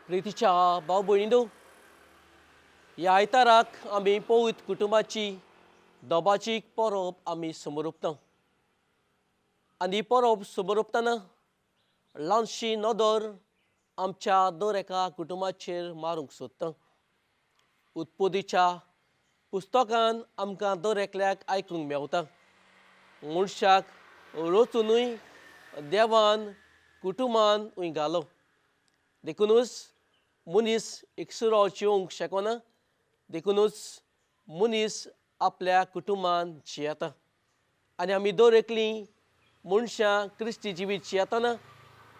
प्रितीच्या भाव भयणींनो, ह्या आयताराक आमी पवित्र कुटुंबाची दोबाची परब आमी समरोपता आनी ही परब समरोपतना ल्हानशी नदर आमच्या दर एका कुटुंबाचेर मारूंक सोदता. उत्पत्तीच्या पुस्तकान आमकां दर एकल्याक आयकूंक मेवता, मनशाक रचुनूय देवान कुटुंबान उंय घालो. देखुनूच मनीस एकसुरो जिवंक शकना, देखुनूच मनीस आपल्या कुटुंबान जियेता. आनी आमी दर एकलीं मनशां क्रिस्ती जिवीत जियेतना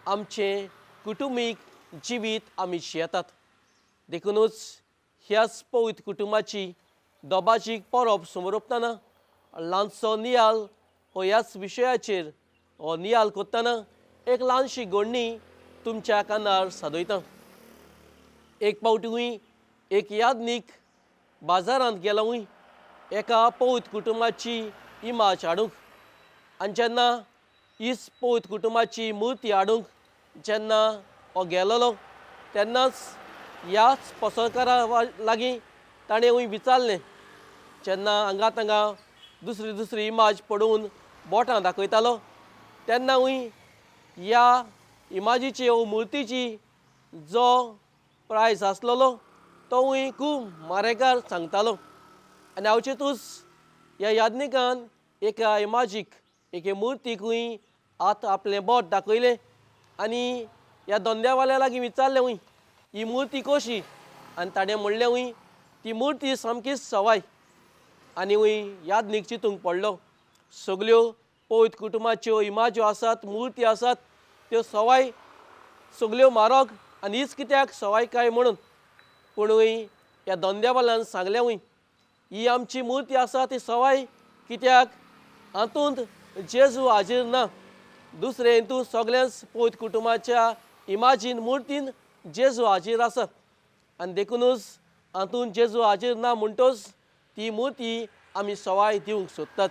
आमचें कुटुंबीक जिवीत आमी जियेतात. देखुनूच ह्याच पवित्र कुटुंबाची दोबाची परब समरोपतना ल्हानसो नियाल हो ह्याच विशयाचेर हो नियाल करतना एक ल्हानशी घडणी तुमच्या कानार सादयता. एक फावटूय एक यादनीक बाजारांत गेलोय एका पवित्र कुटुंबाची इमाज हाडूंक, आनी जेन्ना हीच पवित्र कुटुंबाची मुर्ती हाडूंक जेन्ना हो गेलोलो तेन्नाच ह्याच पसरकारा लागीं ताणें हूंय विचारलें. जेन्ना हांगा तांगा दुसरी दुसरी इमाज पळोवन बोटां दाखयतालो तेन्ना हूंय ह्या इमाजीची वो मुर्तीची जो प्रायस आसलेलो तोवूय खूब मारेकार सांगतालो. आनी हांवचेतूच ह्या यादनिकान एका इमाजीक एके मुर्तीकूय आतां आपलें बोट दाखयलें आनी ह्या धंद्यावाल्या लागीं विचारलें हूंय ही मुर्ती कशी, आनी ताणें म्हणलें हूंय ती मुर्ती सामकीच सवाय. आनी हूंय यादनीक चिंतूंक पडलो, सगल्यो पवित्र कुटुंबाच्यो इमाज्यो आसात, मुर्ती आसात, त्यो सवाय सगल्यो म्हारग आनी हीच कित्याक सवाय काय म्हणून. पुणूय ह्या धंद्यावाल्यान सांगलें हूंय ही आमची मुर्ती आसा ती सवाय कित्याक हातूंत जेजू हाजीर ना, दुसरें हितून सगळ्यांच पवित्र कुटुंबाच्या इमाजीन मुर्तीन जेजू हाजीर आसा आनी देखुनूच हातूंत जेजू हाजीर ना म्हणटच ती मुर्ती आमी सवाय दिवंक सोदतात.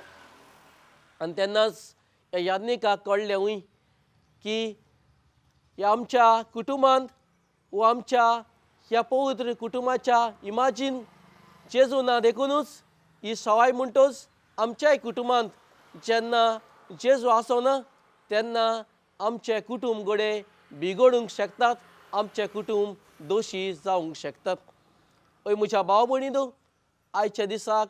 आनी तेन्नाच ह्या यादनिकाक कळ्ळें हूंय की ह्या आमच्या कुटुंबांत वो आमच्या ह्या पवित्र कुटुंबाच्या इमाजीन जेजू ना, देखुनूच ही सवाय म्हणटच आमच्याय कुटुंबांत जेन्ना जेजू आसना तेन्ना आमचें कुटुंब घडये बिगडूंक शकतात, आमचें कुटुंब दोशी जावंक शकतात. हय म्हज्या भाव भयणींनो, आयच्या दिसाक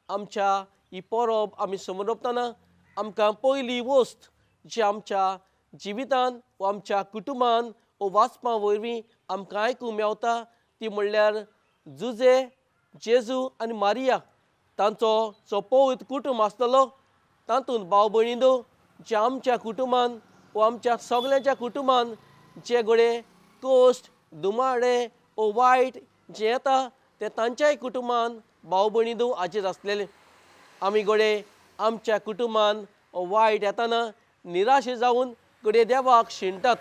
आमच्या ही परब आमी समरोपतना आमकां पयली वस्त जी आमच्या जिवितान वा आमच्या कुटुंबान वो वाचपा वरवीं आमकां आयकूंक मेवता ती म्हणल्यार जुजे, जेजू आनी मारिया तांचो जो पवित्र कुटुंब आसतलो तातूंत भाव भयणींनो जे आमच्या कुटुंबान वो आमच्या सगल्यांच्या कुटुंबान जे घडये कश्ट, दुमाडे वो वायट जें येता तें तांच्याय कुटुंबान भाव भयणींनो हाजेर आसलेलें. आमी घडये आमच्या कुटुंबान वायट येतना निराशे जावन घडये देवाक शिणटात,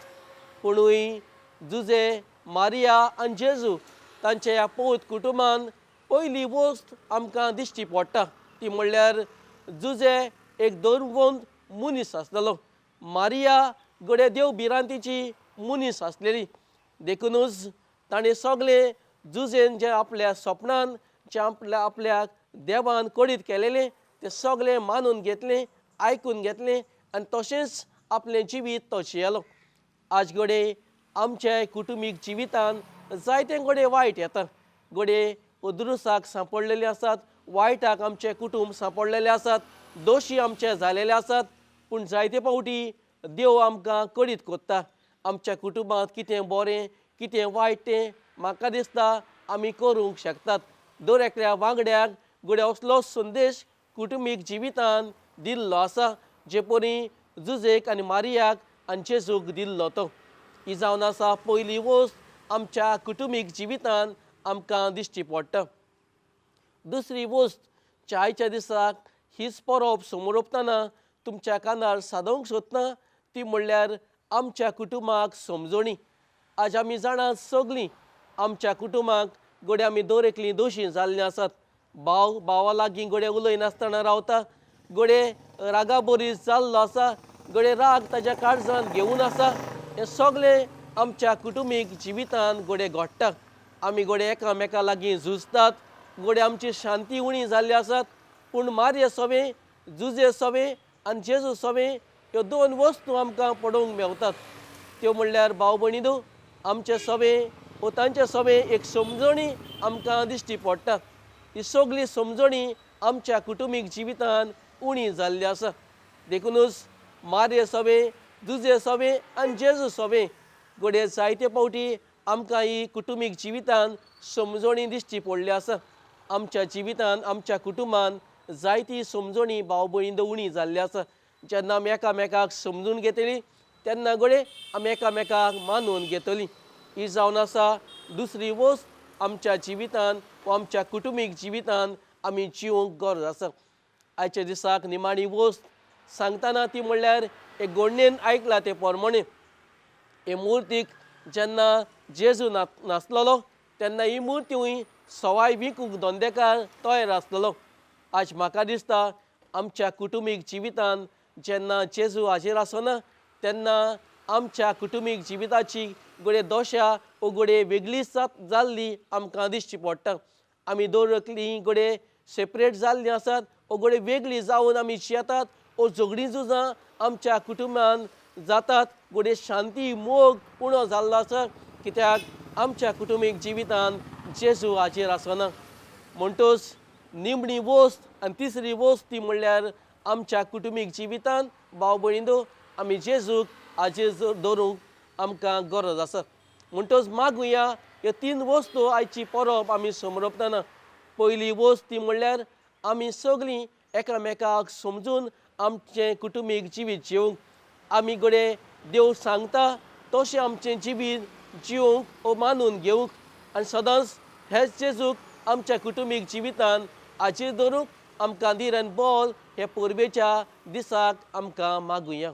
पुणूय जुजे, मारिया आनी जेजू तांच्या ह्या पवित्र कुटुंबान पयली वस्त आमकां दिश्टी पडटा ती म्हणल्यार जुजे एक धर्मवंत मनीस आसलेलो, मारिया घडये देव भिरांतीची मनीस आसलेली. देखुनूच ताणें सगळें जुजेन जें आपल्या सपनान जें आपल्या आपल्याक देवान कळीत केलेलें तें सगळें मानून घेतलें, आयकून घेतलें आनी तशेंच आपलें जिवीत तो जियेलो. आज घडये आमच्या कुटुंबीक जिवितान जायतें घडये वायट येता, घडये अद्रुसाक सांपडलेले आसात, वायटाक आमचें कुटुंब सांपडलेलें आसात, दोशी आमचे जालेले आसात, पूण जायते फावटी देव आमकां कळीत कोत्ता आमच्या कुटुंबांत कितें बरें कितें वायट तें म्हाका दिसता आमी करूंक शकतात. दर एकल्या वांगड्याक घडये असलो संदेश कुटुंबीक जिवितान दिल्लो आसा जे परी जुजेक आनी मारियाक आनी जेजूक दिल्लो तो. ही जावन आसा पयली वस्त आमच्या कुटुंबीक जिवितान आमकां दिश्टी पडटा. दुसरी वस्त आयच्या दिसाक हीच परब समरोपतना तुमच्या कानार सादोवंक सोदता ती म्हणल्यार आमच्या कुटुंबाक समजणी. आज आमी जाणां सगळीं आमच्या कुटुंबाक घडये आमी दर एकलीं दोशी जाल्लीं आसात. भाव भावा लागीं घडये उलयनासतना रावता, घडये रागा बरी जाल्लो आसा, घडये राग ताज्या काळजान घेवन आसा. हें सगळें आमच्या कुटुंबीक जिवितांत घडये घडटा. आमी घडये एकामेका लागीं झुजतात, घडये आमची शांती उणी जाल्ली आसात. पूण मारये सोबें, जुजे सोबें आनी जेजू सोबें ह्यो दोन वस्तू आमकां पळोवंक मेवतात. त्यो म्हणल्यार भाव भयणींनो, आमचे सोबें वो तांचे सोबें एक समजणी आमकां दिश्टी पडटा. ही सगळी समजणी आमच्या कुटुंबीक जिवितांत उणी जाल्ली आसा. देखुनूच मारये सोबें, जुजे सोबें आनी जेजू सोबें घडये जायते फावटी आमकां ही कुटुंबीक जिवितांत समजणी दिश्टी पडली आसा. आमच्या जिवितांत, आमच्या कुटुंबांत जायती समजणी भाव भयणींनो उणी जाल्ली आसा. जेन्ना आमी एकामेकाक समजून घेतली तेन्ना घडये आमी एकामेकाक मानून घेतली. ही जावन आसा दुसरी वस्त आमच्या जिवितांत वा आमच्या कुटुंबीक जिवितांत आमी जिवंक गरज आसा. आयच्या दिसाक निमाणी वस्त सांगतना ती म्हणल्यार एक गोडणेन आयकला ते पोरमोणे, हे मुर्तीक जेन्ना जेजू नासलेलो तेन्ना ही मुर्ती सवाय विकूंक धंदेकार तयार आसलेलो. आज म्हाका दिसता आमच्या कुटुंबीक जिवितांत जेन्ना जेजू हाजेर आसना तेन्ना आमच्या कुटुंबीक जिविताची घडये दशा वो घडये वेगळीच जाल्ली आमकां दिश्टी पडटा. आमी दर एकलीं घडये सेपरेट जाल्लीं आसात वो घडये वेगळी जावन आमी जियेतात वो झगडीं झुजां आमच्या कुटुंबान जातात. घडये शांती मोग उणो जाल्लो आसा कित्याक आमच्या कुटुंबीक जिवितांत जेजू हाजेर आसना. म्हणटच निमणी वस्त आनी तिसरी वस्त ती म्हणल्यार आमच्या कुटुंबीक जिवितांत भाव भयणींनो आमी जेजूक हाजेर दवरूंक आमकां गरज आसा. म्हणटच मागुया ह्यो तीन वस्तू आयची परब आमी समरपतना. पयली वस्त ती म्हणल्यार आमी सगळीं एकामेकाक समजून आमचें कुटुंबीक जिवीत जिवंक. आमी घडये देव सांगता तशें आमचें जिवीत जिवंक वो मानून घेवंक आनी सदांच हेच जेजूक आमच्या कुटुंबीक जिवितान हाजेर दवरूंक आमकां धीर आनी बळ हे परबेच्या दिसाक आमकां मागुया.